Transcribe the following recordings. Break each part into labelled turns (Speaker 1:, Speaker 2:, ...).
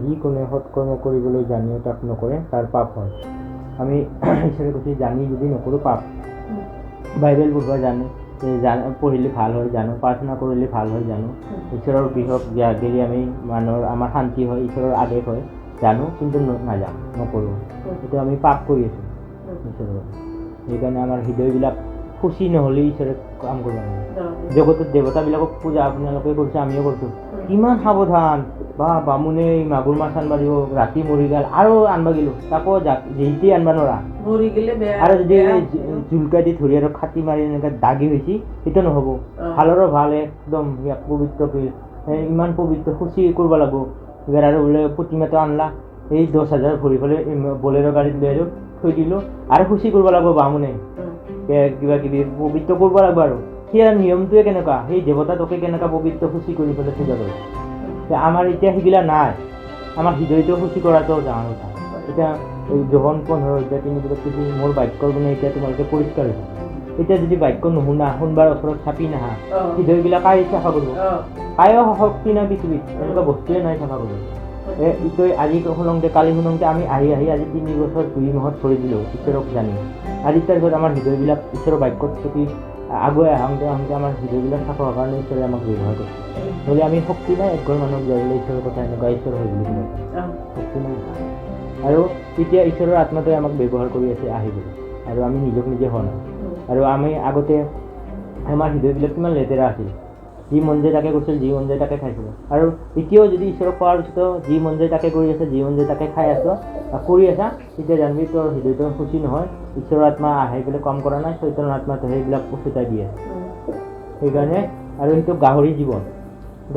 Speaker 1: যি কোনে সৎকৰ্ম কৰিবলৈ জানিও তাক নকৰে, তাৰ পাপ হয়। আমি ঈশ্বৰে কৈছে জানি যদি নকৰোঁ পাপ। বাইবেল পঢ়িব জানো, পঢ়িলে ভাল হয় জানো, প্ৰাৰ্থনা কৰিলে ভাল হয় জানো, ঈশ্বৰৰ গৃহক গেলি আমি মানুহৰ আমাৰ শান্তি হয়, ঈশ্বৰৰ আদেশ হয় জানো, কিন্তু নাযাওঁ, নকৰোঁ, সেইটো আমি পাপ কৰি আছোঁ ঈশ্বৰৰ বাবে। সেইকাৰণে আমাৰ হৃদয়বিলাক শুচি নহ'লে ঈশ্বৰে কাম কৰিব নোৱাৰে। জগতত দেৱতাবিলাকক পূজা আপোনালোকে কৰিছে, আমিও কৰিছোঁ। কিমান সাৱধান বা বামুণে মাগুৰ মাছ আনবা দিব, ৰাতি মৰি গ'ল আৰু আনবা গ'লো, তাকো যেইটি আনবা নোৱাৰা। আৰু যদি জুলকা দি ধৰি আৰু খাটি মাৰি এনেকৈ দাগি হৈছে, সেইটো নহ'ব। ভালৰো ভাল একদম ইয়াক পবিত্ৰ কৰি ইমান পবিত্ৰ শুচি কৰিব লাগিব। এইবাৰ আৰু বোলে প্ৰতিমাটো আনলা, এই 10,000 ভৰি পেলাই বলেৰ' গাড়ীত লৈ আহিলোঁ, থৈ দিলোঁ, আৰু শুচি কৰিব লাগিব বামুণে, কিবা কিবি পবিত্ৰ কৰিব লাগিব। আৰু সেই নিয়মটোৱে কেনেকুৱা, সেই দেৱতাটোকে কেনেকুৱা পবিত্ৰ শুচি কৰি পেলাই পূজা কৰে। আমাৰ এতিয়া সেইগিলা নাই, আমাৰ হৃদয়টো শুচি কৰাটো ডাঙৰ কথা। এতিয়া এই যোহন 15:3 কৈছে, মোৰ বাক্যৰ গুণে এতিয়া তোমালোকে পৰিষ্কাৰ হৈছে। এতিয়া যদি বাক্য নুশুনা, শুনবাৰ ওচৰত চাপি নাহা, হৃদয়বিলাক কাই চাফা কৰিব? কায়ো শক্তি নাই পৃথিৱীত, এনেকুৱা বস্তুৱে নাই চাফা কৰিব। ইটো আজি শুনংতে কালি শুনংতে আমি আহি আহি আজি 3 বছৰ 2 মাহত ভৰি দিলোঁ ঈশ্বৰক জানি। আজি তাৰপিছত আমাৰ হৃদয়বিলাক ঈশ্বৰৰ বাক্যত প্ৰতি আগুৱাই আহোঁতে আহোঁতে আমাৰ হৃদয়বিলাক চাফা হোৱাৰ কাৰণে ঈশ্বৰে আমাক ব্যৱহাৰ কৰিছে। নহ'লে আমি শক্তি নাই একঘৰ মানুহক যাই পেলাই ঈশ্বৰৰ কথা এনেকুৱা ঈশ্বৰ হয় বুলি ক'ব, শক্তি নাই। আৰু তেতিয়া ঈশ্বৰৰ আত্মাটোৱে আমাক ব্যৱহাৰ কৰি আছে আহিবলৈ, আৰু আমি নিজক নিজে হোৱা নাই। আৰু আমি আগতে আমাৰ হৃদয়বিলাক কিমান লেতেৰা আছিল, যি মন যায় তাকে কৰিছিল, যি মন যায় তাকে খাইছিলোঁ। আৰু এতিয়াও যদি ঈশ্বৰক পোৱাৰ পিছতো যি মন যায় তাকে কৰি আছে, যি মন যায় তাকে খাই আছ বা কৰি আছা, তেতিয়া জানিবি তোৰ হৃদয়টো শুচি নহয়, ঈশ্বৰৰ আত্মা আহি পেলাই কাম কৰা নাই, চৈতানৰ আত্মাটো সেইবিলাক উচুতাই দিয়ে। সেইকাৰণে আৰু সেইটো গাহৰি জীৱন,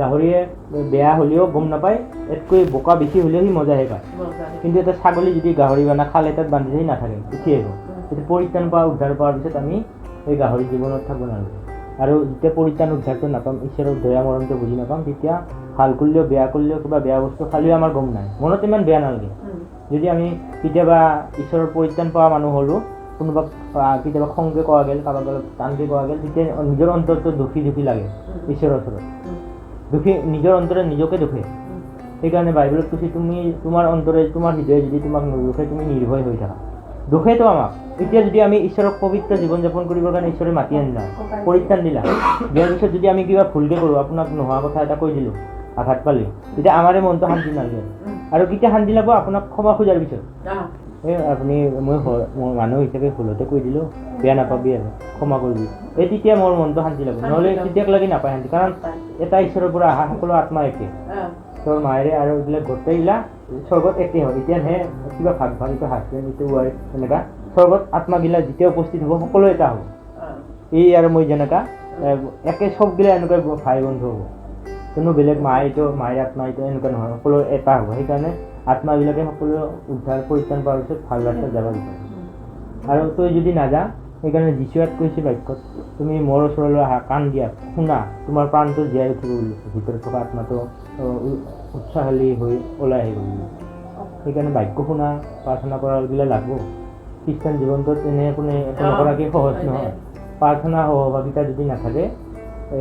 Speaker 1: গাহৰিয়ে বেয়া হ'লেও গম নাপায়, ইয়াতকৈ বোকা বেছি হ'লেও সি মজাহে পায়। কিন্তু এটা ছাগলী যদি গাহৰি বানা খাল এটাত বান্ধি সি নাথাকে, উঠি আহিব। সেইটো পৰিত্ৰাণ পোৱা উদ্ধাৰ পোৱাৰ পিছত আমি সেই গাহৰি জীৱনত থাকিব নালাগে। আৰু যেতিয়া পৰিত্ৰাণ উদ্ধাৰটো নাপাম, ঈশ্বৰৰ দয়া মৰমটো বুজি নাপাম, তেতিয়া ভাল কৰিলেও বেয়া কৰিলেও কিবা বেয়া বস্তু খালেও আমাৰ গম নাই, মনত ইমান বেয়া নালাগে। যদি আমি কেতিয়াবা ঈশ্বৰৰ পৰিত্ৰাণ পোৱা মানুহ হ'লোঁ, কোনোবাক কেতিয়াবা খংকৈ কোৱা গ'ল, কাৰোবাক অলপ টানকৈ কোৱা গ'ল, তেতিয়া নিজৰ অন্তৰটো দুখী দুখী লাগে ঈশ্বৰৰ ওচৰত, দুখী নিজৰ অন্তৰে নিজকে দুখে। সেইকাৰণে বাইবেলত কৈছে, তুমি তোমাৰ অন্তৰে তোমাৰ হৃদয়ে যদি তোমাক নুদুখে, তুমি নিৰ্ভয় হৈ থাকা। দুখেতো আমাক। এতিয়া যদি আমি ঈশ্বৰক পবিত্ৰ জীৱন যাপন কৰিবৰ কাৰণে ঈশ্বৰে মাতি আনিলা, পৰিত্ৰাণ দিলা, দিয়াৰ পিছত যদি আমি কিবা ভুলকৈ কৰোঁ, আপোনাক নোহোৱা কথা এটা কৈ দিলোঁ, আঘাত পালে, তেতিয়া আমাৰে মনটো শান্তি নালাগে। আৰু কেতিয়া শান্তি লাগব? আপোনাক ক্ষমা খোজাৰ পিছত। এই আপুনি মই মানুহ হিচাপে ভুলতে কৈ দিলোঁ, বেয়া নাপাবি আৰু ক্ষমা কৰিবি, এই তেতিয়া মোৰ মনটো শান্তি লাগব। নহ'লে তেতিয়াক লাগি নাপায় শান্তি। কাৰণ এটা ঈশ্বৰৰ পৰা অহা সকলো আত্মা একে, তোৰ মায়েৰে আৰু এইবিলাক গোটেইগিলা স্বৰ্গত একে হয়। এতিয়াহে কিবা ভাগ ভাগ, এইটো হাজবেণ্ড এইটো ৱাইফ, এনেকুৱা স্বৰ্গত আত্মাগিলা যেতিয়া উপস্থিত হ'ব সকলো এটা হ'ব। এই আৰু মই যেনেকা একে চবগিলা এনেকুৱা ভাই বন্ধু হ'ব, কোনো বেলেগ মা এইটো মায়েৰ আত্মা এইটো এনেকুৱা নহয়, সকলো এটা হ'ব। সেইকাৰণে আত্মাবিলাকে সকলো উদ্ধাৰ পৰিত্ৰাণ পোৱাৰ পিছত ভাল ৰাস্তাত যাব বিচাৰে। আৰু তই যদি নাযা, সেইকাৰণে যীচুৱাত কৈছে বাক্যত, তুমি মোৰ ওচৰলৈ আহা, কাণ দিয়া, শুনা, তোমাৰ প্ৰাণটো জীয়াই উঠিব বুলি কৈছে। ভিতৰত থকা আত্মাটো উৎসাহী হৈ ওলাই আহিব বুলি। সেইকাৰণে বাক্য শুনা, প্ৰাৰ্থনা কৰা এইবিলাক লাগব। খ্ৰীষ্টান জীৱনটোত এনে কোনে একো নকৰাকৈ সহজ নহয়। প্ৰাৰ্থনা সহভাগিতা যদি নাথাকে,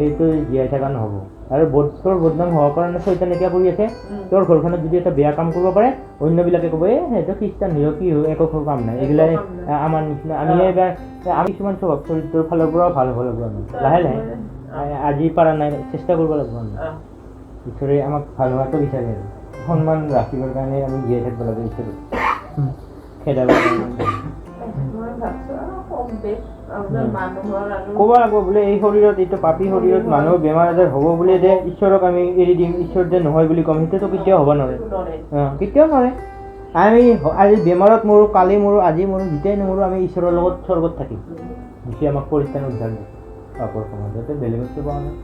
Speaker 1: এইটো জীয়াই থকা নহ'ব। আৰু তোৰ বদনাম হোৱাৰ কাৰণে চৈতানে কিয় কৰি আছে, তোৰ ঘৰখনত যদি এটা বেয়া কাম কৰিব পাৰে, অন্যবিলাকে ক'ব এই সেইটো খ্ৰীষ্টান হৈ কি হয়, একো কাম নাই, এইগিলাই আমাৰ নিচিনা। আমি এইবাৰ আমি কিছুমান স্বভাৱ চৰিত্ৰৰ ফালৰ পৰাও ভাল হ'ব লাগিব। আমি লাহে লাহে আজি পৰা নাই, চেষ্টা কৰিব লাগিব। আমি ঈশ্বৰে আমাক ভাল হোৱাটো বিচাৰে আৰু সন্মান ৰাখিবৰ কাৰণে আমি জীয়াই থাকিব লাগে, ঈশ্বৰক খেদাবৰ কাৰণে। ক'ব লাগিব বোলে এই শৰীৰত, এইটো পাপী শৰীৰত মানুহৰ বেমাৰ আজাৰ হ'ব বুলি যে ঈশ্বৰক আমি এৰি দিম, ঈশ্বৰ যে নহয় বুলি ক'ম, সেইটোতো কেতিয়াও হ'ব নোৱাৰে, কেতিয়াও নোৱাৰে। আমি আজি বেমাৰত মৰোঁ, কালি মৰোঁ, আজি মৰোঁ, যেতিয়াই নমৰোঁ, আমি ঈশ্বৰৰ লগত স্বৰ্গত থাকিম। যিটোৱে আমাক পৰিত্ৰাণ উদ্ধাৰ দিছে পাপৰ সমাজ, যাতে বেলেগততো পোৱা নাই।